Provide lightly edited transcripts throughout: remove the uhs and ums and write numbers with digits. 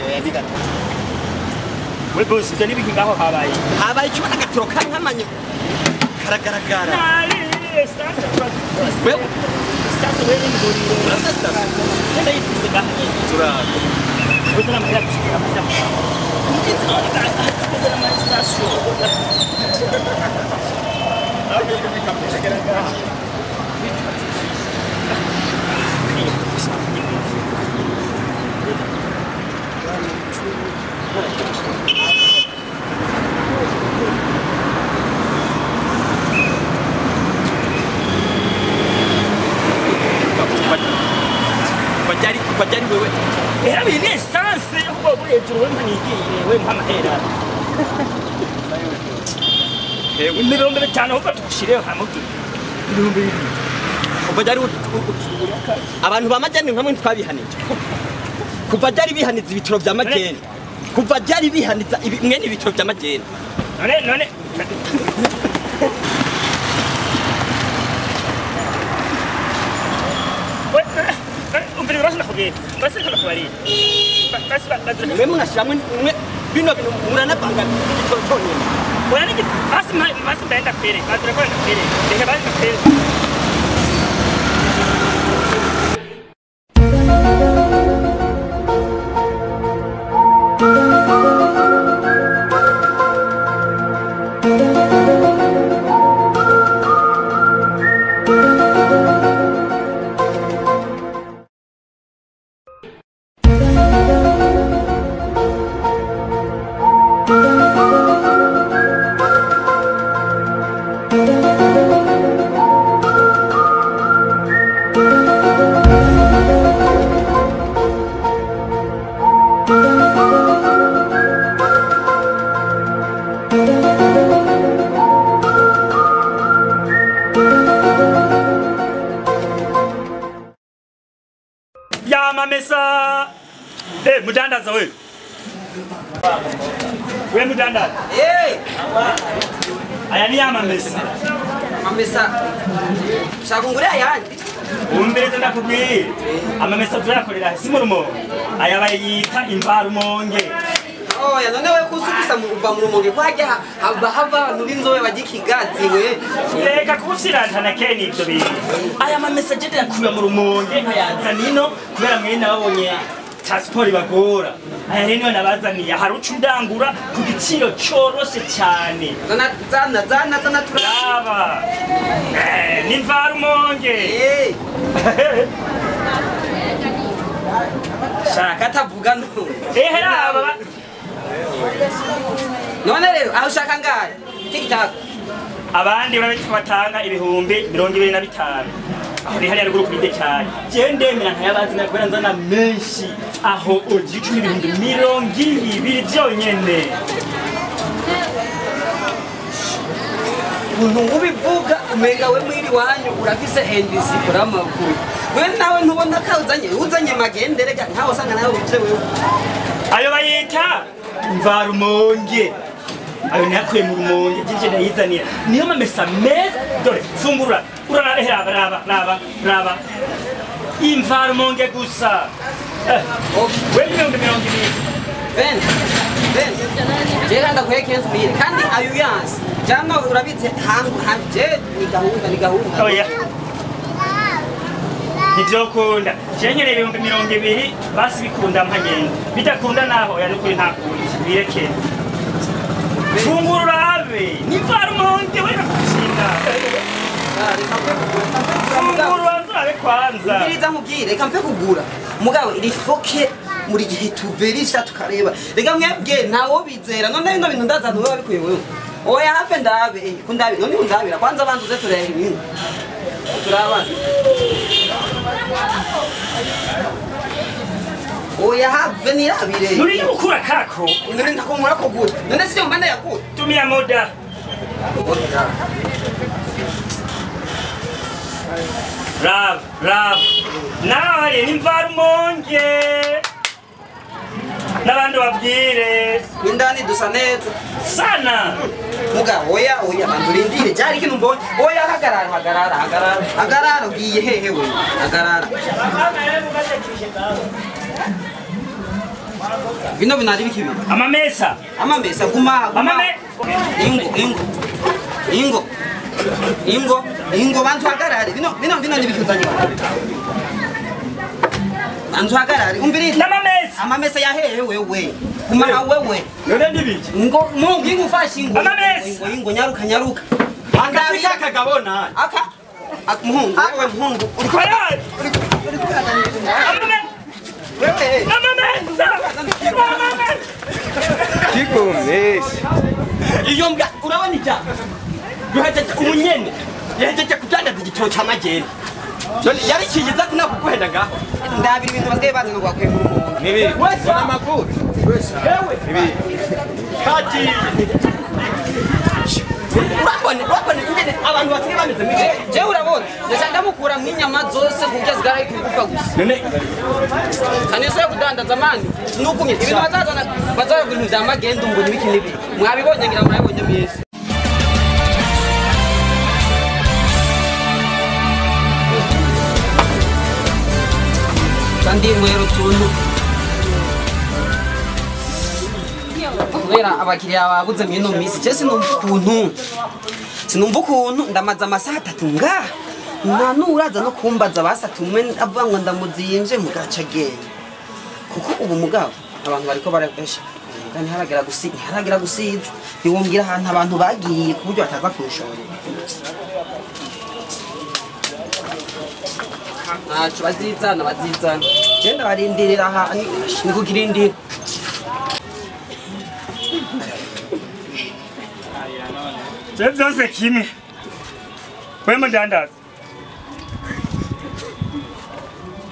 Oya bigata. We boss ivyo nibiki ngaho habaye? Habaye ikibona agatoro kankamanye karagaragara. Nari essence turazifise. Wewe Essence wewe ni ngoriro. Urafise station? Genda yifise ngaho nyene. Turaba. Wewe n'amahera gushikira amahera. Mugenzi none tugeze na station. Kuva ryari wewe? Era ni essence yo kuba hejuru we mpanigiye we mpamahera. Ewe 50,000 ahubwo tugushireho hamwe. 20,000. Kuva ryari abantu ba majyane nkamwe ntitwabihanije. Kuva ryari bihaniza ibitoro vya mageni. Kuva ryari bihaniza mwene ibitoro vya mageni. None mwe mwashiramwe mwe bino bintu muranapanga ibitoro cyonyine. Oya niki basi basi ndaenda kwere bazira ko ndakwere reka basi ndakwere. Ya mamesa. Eh mudandaza wewe. We mudandaza. Eh. Aya ni ya mamesa. Mamesa. Shaka ayandi. Umbereza ndakubwiye. Amamesa tuyakorera si mu Rumonge. Aya bayita imvarumonge. Oya none we kusukusa uva mu Rumonge ko hajya hava abantu b'inzobe bajya ikigazi we. Reka kubusirantana keni ibyo bintu. Aya mamesa je ndakura mu Rumonge nkayazana ino kubera mwene babonye transport ibagora. Aya rero nabazaniye hari uca undangura ku giciro coroshe cyane. Zana zana zana zana turaba. Ni mvarumonge. Eh. Shaka tavuga no. Eh raba. None rero aho ushaka ngahe? TikTok. Abandi urabetse batanga 25,000. Aho ni hariya ruguru kubide cyane. Je ndemera nkayabazi nakubera nzana menshi aho ogicu 20,000 byonyene. Umuntu ubivuga umenga we mwiri wanyu urafise NDC kuramavuye. We nawe ntubona ka uzanye magendere nkaho usanga nawe uje wewe. Ayo bayita mvarumonge. Ayo nakuye mu Rumonge je ndayizanira. Niyo mamesa meza dore fungura urana raba raba raba raba. Imvarumonge gusa. We 20,000. Ben. Ben. Je ndakuye 15,000 kandi ayo yansi. Jana urabitse hangu hanje ni gahunda ni gahunda. Oya. Ntivyokunda. Je nkereye 20,000 basi bikunda mpagenda. Bidakunda naho oya nukuri ntakundi. Birekere. Fungura urabe. Ni mvarumonge we nakushinda. Fungura urabe kwanza. Ubwiriza nkubwire reka mve kugura. Mugabo iri foke muri gihe tuverisha tukareba. Reka mwebwe ntawo bizera none bino bintu ndazana wewe babikuye wewe. Oya hape ndabe kundabe none undabira kwanza abantu uze turebe ibintu. Turabana. Oya have nirabire. Nuri gukura kako. None ndakomura ko gute. None siyo mbanda yakura. Tumia muda. Rab rab. Nawe ni mvarumonge. N'abandi babwire. Indani dusa neza. Sana. Muga oya oya banzurindire cyari kintu mbonye. Oya hagarara hagarara hagarara. Hagarara ugiye hehe we. Hagarara. Bino binari biki bino? Amamesa. Amamesa guma. Amame. Ingo ingo. Ingo. Ingo ingo bantu hagarare. Bino bino bino nibikuzanye. Bantu hagarare. Umbiri. Amamesa. Amamesa ya hehe wewe. Guma wewe. None nibiki? Ngo mungu ingo ufashe ingo. Amamesa. Ingo ingo nyaruka nyaruka. Akafika akagabona. Aka muhungu wewe muhungu. Uriko Wewe. Amamesa. Amamesa. Kigomesha. Iyo mbwa urabona ijya. Duhejeje umunyene. Yahejeje kudandaza igitoro ca mageni. None yari kiyiza kuna kuguhenda ngaho. Ndabira ibintu basigaye bazana ngo bakwiye muri umuntu. Nibi. Amakuru. Wewe. Nibi. Kaji. Urabona urabona ingene abantu basigaye bameze mije. Je urabona. Ndashaka ndamukura mu inyama zose kuburyo zigara ikugufa gusa. None kanisa yo kudandaza mani nukumye ibintu bazazana bazazana ibintu vya magendo ngo nibiki nibiki. Mwabibonye ngira murabibonye mwese. Kandi mwero tuntu kubera abakiriya babuze mwino misi je sinumva ukuntu ndamaze amasaha 3 nga nta nuraza no kumbaza basatumwe avuga ngo ndamuzimvye mugaca genda kuko ubu mugabo abantu bariko barabesha kandi ntiharagera gusiza ntiwombwira ahantu abantu bagiye ku buryo bataza kunshora ntaco bazizana genda barindirira aha ni kukirindira Je byose kimwe. We mudandaza.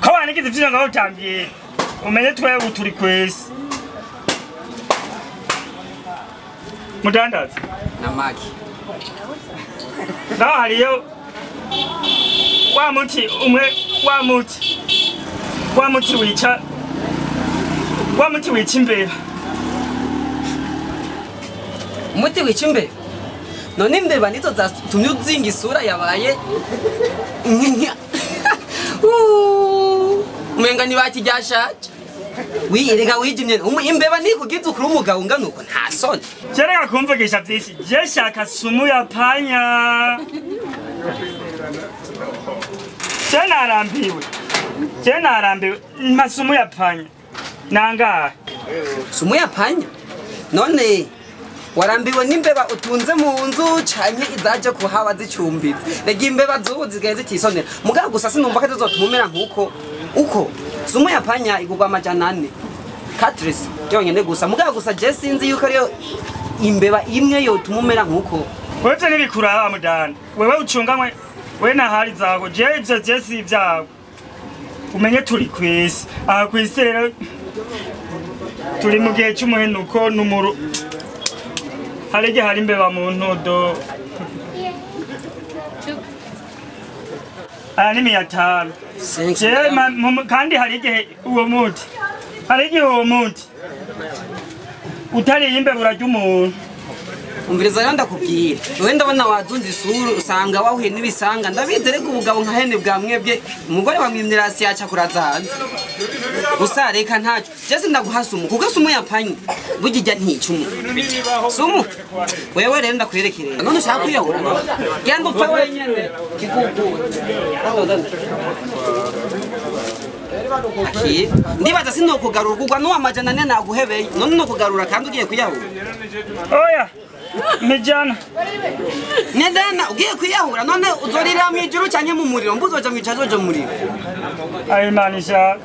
Ko wanigize ivyo ngaho utambiye. Umenye twewe turi kwese. Mudandaza. Na maki. Ngaho hariyo wa muti umwe wa muti. Wa muti wica. Wa muti wica imbeba. Umuti wica imbeba? None imbeba nizo zatumye uzinga isura yabaye umenga ntibakiryashaje wirega wijimye imbeba nikugize ukuri umugabo ungana uko nta soni. Jereka kumvugisha vyinshi je shaka sumu ya panya. Je narambiwe mpa sumu ya panya nangahe? Sumu ya panya none warambiwe n'imbeba utunze mu nzu canke izaje kuhaba zicumbitse rega imbeba zubu zigaye zitisonera mugabo gusa sinumva ko zizotuma nkuko uko sumu ya panya igurwa 400 katrisi yonyene gusa mugabo gusa je sinzi yuko ariyo imbeba imwe yotuma umera nkuko. Wewe ntibikuraba mudana wewe ucungamwe we na hali zawe je ivyo je si ivyawe umenye turi kwisi aha kwisi rero turi mu gihe c'umuhenuko n'umuru harige hari imbeba mu ntudo. Aya ni 500. Je kandi hari igihe uwo muti. Hari igihe uwo muti. Utariye imbeba urarya umuntu. Umviriza rero ndakubwira. Wewe ndabona wazunze isura usanga wahuye n'ibisanga ndabizi reka ubugabo nka hene bwa mwebwe umugore wamwimye rasi yaca kuraza hanze. Gusa reka ntaco. Je sindaguha sumu kuko sumu yapanye bugijya nticumu. Sumu wewe rero ndakwerekerera. None ushaka kwiyahura none. Genda upfe wenyene kikugura. Aki ndibaza sinokugarura kugwa n'uwa 400 naguhebeye none nokugarura kandi ugiye kwiyahura. Oya Mijana. Nedana ugiye kwiyahura none uzorira mu ijuru canke mu muriro mbuzoja mu ijuru azoja mu muriro. Ayi manisha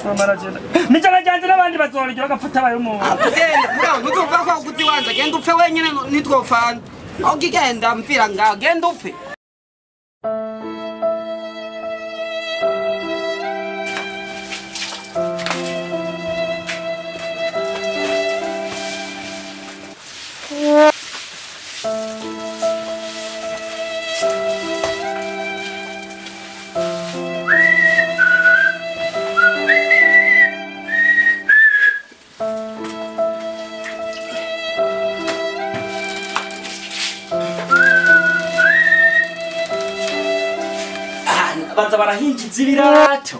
amaragenda. Mijana janje n'abandi bazorira bagafata abaye umuntu. Genda mugabo ntuzopfa ko uguzi wanje genda upfe wenyene nitwopfana. Aho gigenda mpfira ngaho genda upfe. Baza barahinjiza ibirato.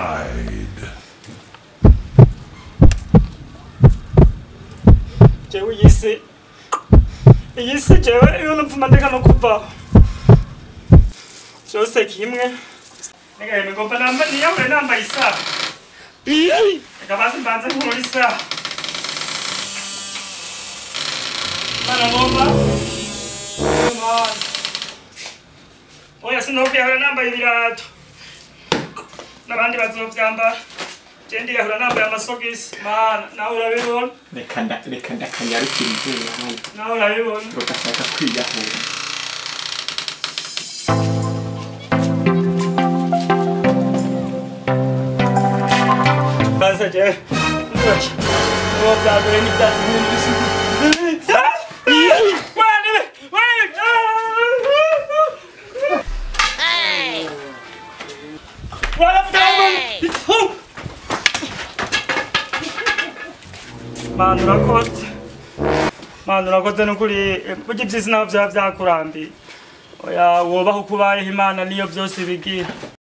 Denied. Jewe iyi si jewe iyo numva ndeka no kuvaho cyose kimwe nega yemwe ngomba namba niyabure nambaye isaha reka basi mbanze nkura isaha mana ngomba Mana. Oya sinokwiyahura nambaye ibirato n'abandi bazovyambara je ndiyahura nambaye amasogisi mana nawe urabibona Reka ndakanyarukirize nawe. Nawe urabibona Rugashaka kwiyahura. Basa je uwo vyagure n'ivyatsi n'ibintu bisize. Mana urakoze Mana urakoze nukuri burya ivyisi naho vyaba vyakurambiye oya wobaho uko ubayeho Imana niyo vyose ibigira.